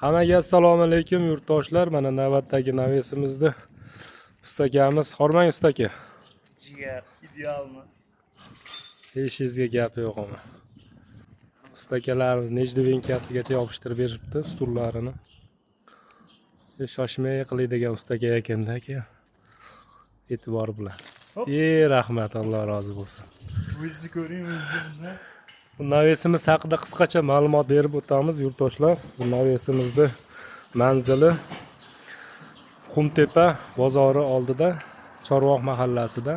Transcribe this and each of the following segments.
Hammaga assalomu alaykum, yurtdoshlar. Mana navbatdagi навес imizni usta akamiz. Hormang, usta aka. Jigar, идеально. Ishingizga gap yo'q ama. Usta akalarimiz ниждивенка sigacha yopishtirib berishibdi stullarini. Shoshmay qiladigan usta aka ekanda, aka. E'tibor bilan. Hop. Rahmat, Alloh rozi bo'lsin. O'zingizni ko'ring, o'zingizni. Bu навес imiz haqida qisqacha ma'lumot berib o'tamiz, yurtdoshlar. Bu навес imizni manzili Qumtepa bozori oldida, Chorvoq mahallasida.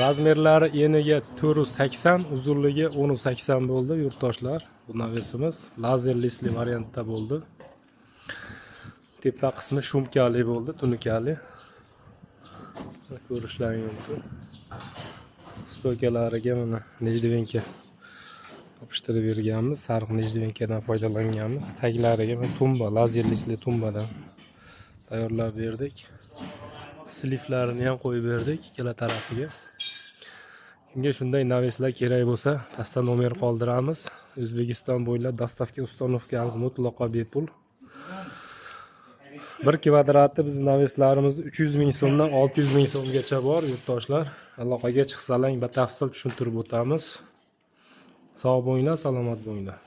Размер lari eniga 480, uzunligi 10.80 bo'ldi, yurtdoshlar. Bu навес imiz lazer лист li variantda bo'ldi. Tepa qismi шумка li bo'ldi, tunikali. Ko'rishlaring mumkin. Стойка lariga mana ниждивенка yopishtirib berganmiz. Sariq ниждивенка dan foydalanganmiz. Taglariga mana tumba, lazer лист li tumbadan tayyorlab berdik. Слив larini ham qo'yib berdik ikkala tarafiga. Kimga shunday навес lar kerak bo'lsa, pastda nomer qoldiramiz. O'zbekiston bo'ylab доставка, установка miz mutlaqo bepul. Bir kvadrati bizni навес larimiz 300 ming so'mdan 600 ming so'mgacha bor, yurtdoshlar. Aloqaga chiqsalang, batafsil tushuntirib o'tamiz. Sog' bo'linglar, salomat bo'linglar.